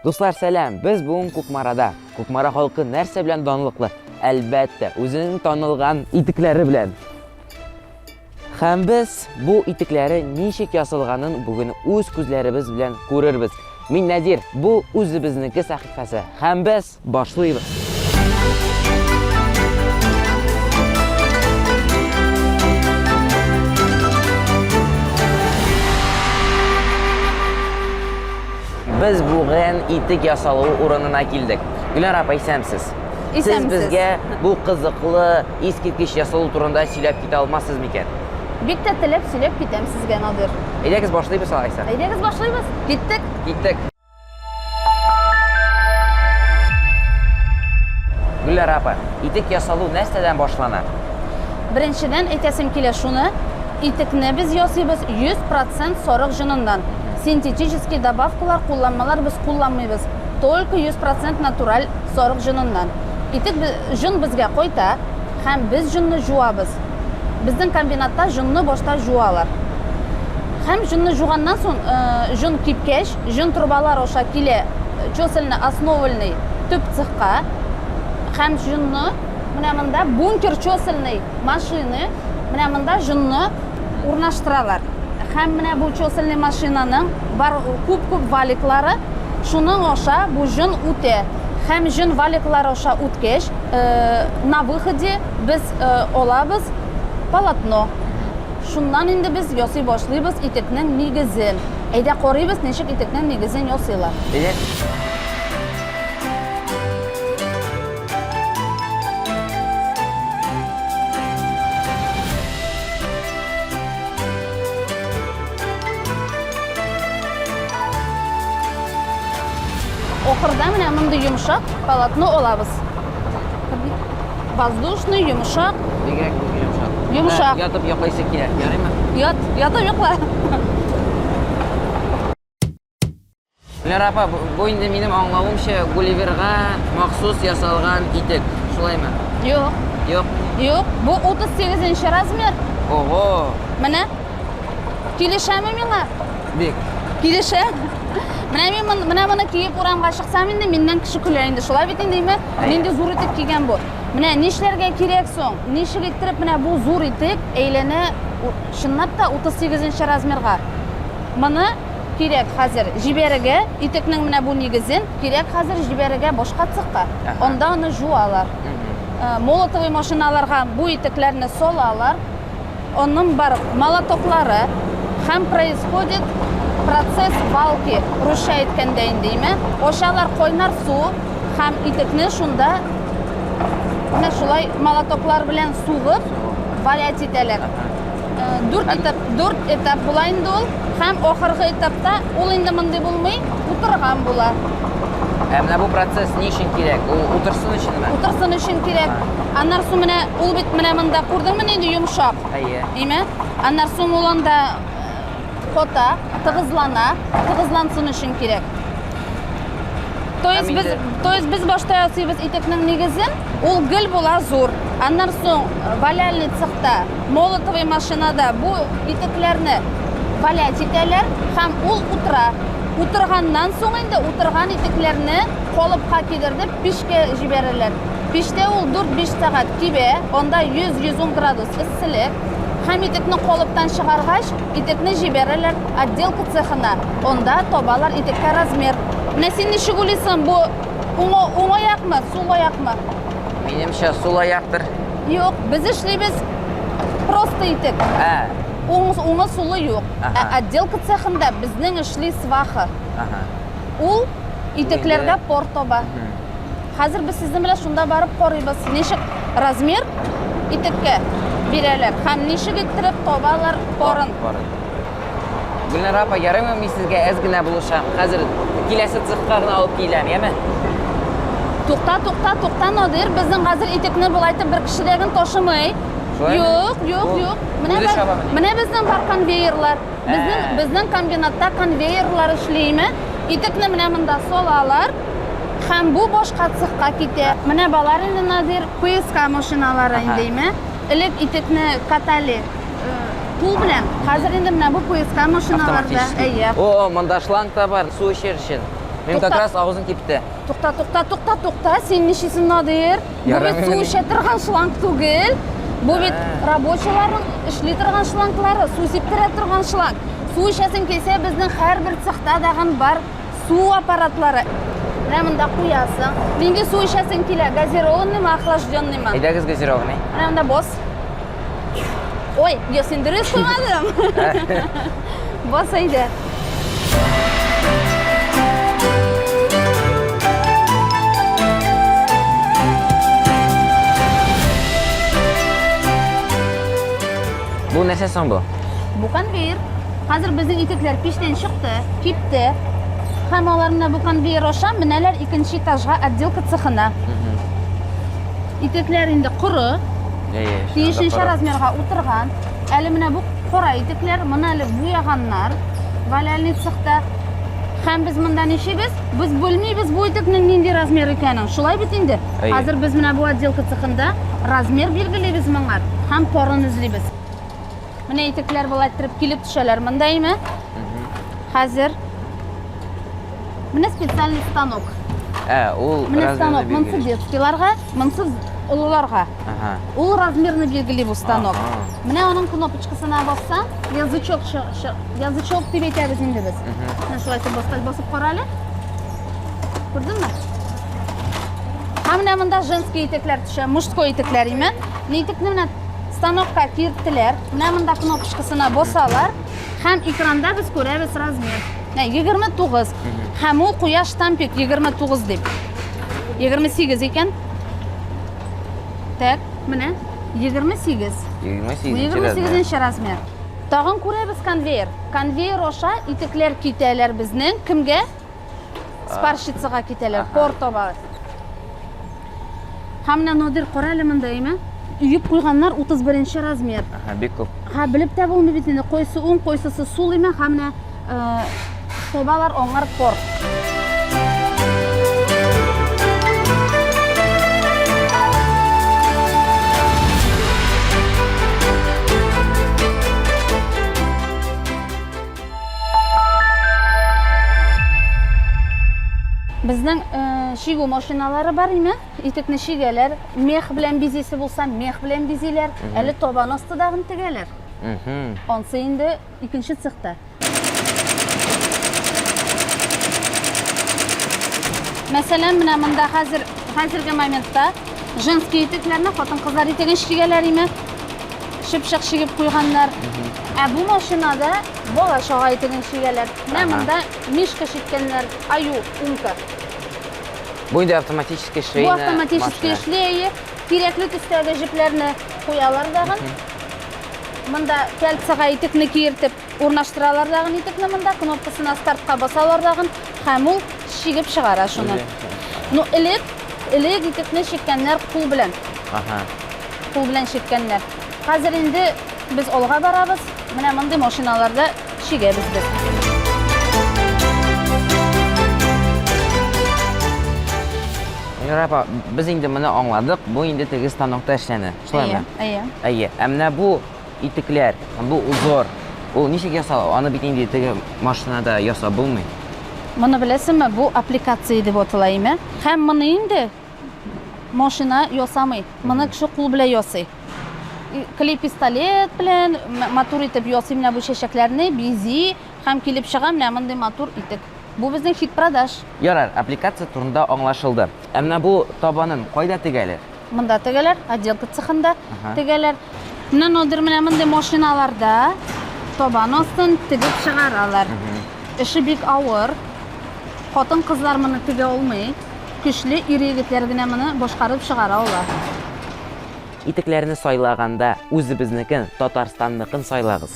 Дуслар, сәлам! Без бүген Кукмарада. Кукмара халкы нәрсә белән данлыклы? Әлбәттә, үзенең танылган итекләре белән. Һәм без бу итекләре ничек ясалганын бүген үз күзләребез белән күрербез. Мин Нәдир, бу үзебезнеке сәхифәсе. Һәм без башлыйбыз. Без бүген итек ясалу урынына килдек. Гөлнар апа, исәнмесез. Сез Исәнмесез. безгә бу кызыклы, искиткеч ясалу турында сөйләп китә алмассыз микән? Бик тә теләп сөйләп китәм сезгә, Надир. Әйдәгез башлыйбыз алайса. Әйдәгез башлыйбыз. Киттек. Киттек. Гөлнар апа, итек ясалу нәрсәдән башлана? Беренчедән әйтәсем килә шуны, итекне без ясыйбыз 100% сарык җоныннан. Синтетический добавкалар, кулланмалар без кулланмыйбыз. Только 100% натураль сарык җоныннан. Итек җон безгә кайта һәм без җонны җуабыз. Безнең комбинатта җонны башта җуалар. Һәм җонны җуганнан соң, җон кипкәч, Җон трубалар аша килә чесельно-основальный төп цехка һәм җонны менә монда бункер чесельный машины менә монда җонны урнаштыралар. Һәм менә бу чесельный машинаның бар күп-күп валиклары, шуның аша бу җон үтә. Һәм җон валиклары аша үткәч, на выходе без алабыз полотно. Шуннан инде без ясый башлыйбыз итекнең нигезен. Әйдә карыйбыз, ничек итекнең нигезен ясыйлар. Әйдә. Ахырда менә мондый йомшак полотно алабыз. Воздушный, йомшак. Бигрәк йомшак. Йомшак. Ятып йоклыйсы килә. Ярыймы? Ят, ятып йокла. Гөлнара апа, бу инде минем аңлавымча Гулливерга махсус ясалган итек. Шулаймы? Юк. Юк. Юк, бу 38 размер. Ого. Менә. Килешәме миңа? Бик. Килешә. Менә мин моны, менә моны киеп урамга чыксам инде, миннән кеше көлә инде. Шулай бит инде, име? Нинди зур итек кигән бу. Менә нишләргә кирәк соң? Ничек иттереп менә бу зур итек әйләнә чынлап та 38 нче размерга. Моны кирәк хәзер җибәрергә, итекнең менә бу нигезен кирәк хәзер җибәрергә башка цехка. Анда аны жуалар. Молотовый машиналарга бу итекләрне салалар. Аның бар молотоклары һәм происходит процесс валки, русча әйткәндә инде, име? Ачалар кайнар су һәм итекне шунда менә шулай молотоклар белән сугып валять итәләр. Дүрт этап, дүрт этап була инде ул. Һәм ахыргы этапта ул инде мондый булмый, утырган була. Ә менә бу процесс ни өчен кирәк? Ул утырсын өченме? Утырсын өчен кирәк. Аннан соң менә ул бит менә монда күрдеңме нинди йомшак? Әйе. Име? Аннан соң ул анда кота, тыгызлана, тыгызлансын өчен кирәк. То есть без, то есть без башта ясыйбыз итекнең нигезен, ул гел була зур. Аннан соң валяльный цехта, молотовый машинада бу итекләрне валять итәләр һәм ул утыра. Утырганнан соң инде утырган итекләрне калыпка кидертеп пичкә җибәрәләр. Пичтә ул 4-5 сәгать кибә, анда 100-110 градус эсселек. Һәм итекне калыптан чыгаргач, итекне җибәрәләр отделка цехына. Анда табалар итеккә размер. Менә син ничек уйлыйсың, бу уң, уң аякмы, сул аякмы? Минемчә, сул аяктыр. Юк, без эшлибез просто итек. Ә. Уң, уңы сулы юк. Ә отделка цехында безнең эшли сваха. Ага. Ул итекләргә пор таба. Хәзер без сезнең белән шунда барып карыйбыз, ничек размер итеккә бирәләр һәм ничек иттереп табалар порын. Гөлнара апа, ярыймы мин сезгә әз генә булышам? Хәзер киләсе цехка гына алып киләм, яме? Тукта, тукта, тукта, Надир, безнең хәзер итекне болай итеп бер кеше дә генә ташымый. Юк, юк, юк. Менә менә безнең бар конвейерлар. Безнең ә. безнең комбинатта конвейерлар эшлиме? Итекне менә монда салалар. Һәм бу башка цехка китә. Менә балар инде Надир, ПСК машиналары инде, Элек итекне катали кул белән. Хәзер инде менә бу ПСК машиналарда. Әйе. О, монда шланг та бар, су эчәр өчен. Минем как раз авызым кипте. Тукта, тукта, тукта, тукта, син нишлисең, Надир? Бу бит су эчә торган шланг түгел. Бу бит рабочийларның эшли торган шланглары, су сиптерә торган шланг. Су эчәсең килсә, безнең һәрбер цехта дагын бар су аппаратлары. Менә монда куясың. Нинди су эчәсең килә? Газированныймы, охлажденныймы? Әйдәгез газированный. Менә монда бос. Ой, я син дөрес куймадым. Бас әйдә. Бу нәрсә соң бу? Бу конвейер. Хәзер безнең итекләр пичтән чыкты, кипте. Һәм алар менә бу конвейер аша менәләр икенче этажга отделка цехына. Итекләр инде коры. Тиешенчә размерга утырган. Әле менә бу кара итекләр, моны әле буяганнар валяльный цехта. Һәм без монда нишибез? Без белмибез бу итекнең нинди размер икәнен. Шулай бит инде. Хәзер без менә бу отделка цехында размер билгелибез моңар һәм парын эзлибез. Менә итекләр болай иттереп килеп төшәләр монда име? Хәзер менә специальный станок. Ә, ул Менә станок, монсы детскийларга, монсы олыларга. Ага. Ул размерны билгели бу станок. Ага. Менә аның кнопочкасына бассаң, язычок язычок дип әйтәбез инде без. Менә шулай итеп баскач, басып кара әле. Күрдеңме? Һәм менә монда женский итекләр төшә, мужской итекләр име. Менә итекне менә станокка кирттеләр. Менә монда кнопочкасына басалар. Һәм экранда без күрәбез размер. Менә 29. Һәм ул куя штампик 29 дип. 28 икән. Так, менә 28. 28 нче размер. Тагын күрәбез конвейер. Конвейер аша итекләр китәләр безнең. Кемгә? Спарщицага китәләр, пор таба. Һәм менә Надир, кара әле монда, әйме? Өеп куйганнар 31 нче размер. Ага, бик күп. Ха, белеп тә булмый бит инде, кайсы уң, кайсысы сул име, һәм менә табалар аңар пор. Безнең чигү машиналары бар име? Итекне чигәләр, мех белән бизисе булса, мех белән бизиләр. Әле табан асты дагын тегәләр. Ансы инде икенче цехта. Мәсәлән, менә монда хәзер хәзерге моментта женский итекләрне хатын-кызлар итеген чигәләр име? Чыпчык чигеп куйганнар. Ә бу машинада бала чага итеген чигәләр. Менә монда мишка чиккәннәр, аю, умка. Бу инде автоматически швейная Бу автоматически эшли, кирәкле төстәге җепләрне куялар дагын. Монда кәлцага итекне киертеп урнаштыралар дагын итекне монда, кнопкасына стартка басалар дагын һәм ул чигеп чыгара шуны. Ну, элек, элек итекне чиккәннәр кул белән. Ага. Кул белән чиккәннәр. Хәзер инде без алга барабыз. Менә мондый машиналарда чигәбез без. Мөнирә апа, без инде моны аңладык, бу инде теге станокта эшләнә. Шулаймы? Әйе, әйе. Әйе. Ә менә бу итекләр, бу узор, ул ничек ясала? Аны бит инде теге машинада ясап булмый. Моны беләсеңме, бу аппликация дип атала име? Һәм моны инде машина ясамый. Моны кеше кул белән ясый. Клей пистолет белән матур итеп ясый менә бу чәчәкләрне, бизи һәм килеп чыга менә мондый матур итек. Бу безнең хит продаж. Ярар, аппликация турында аңлашылды. Ә менә бу табанын кайда тегәләр? Монда тегәләр, отделка цехында тегәләр. Менә Нодир менә мондый машиналарда табан астын тегеп чыгаралар. Эше бик авыр. Хатын-кызлар моны тегә алмый. Көчле ир-егетләр генә моны башкарып чыгара ала. Итекләрне сайлаганда үзебезнекен, Татарстанныкын сайлагыз.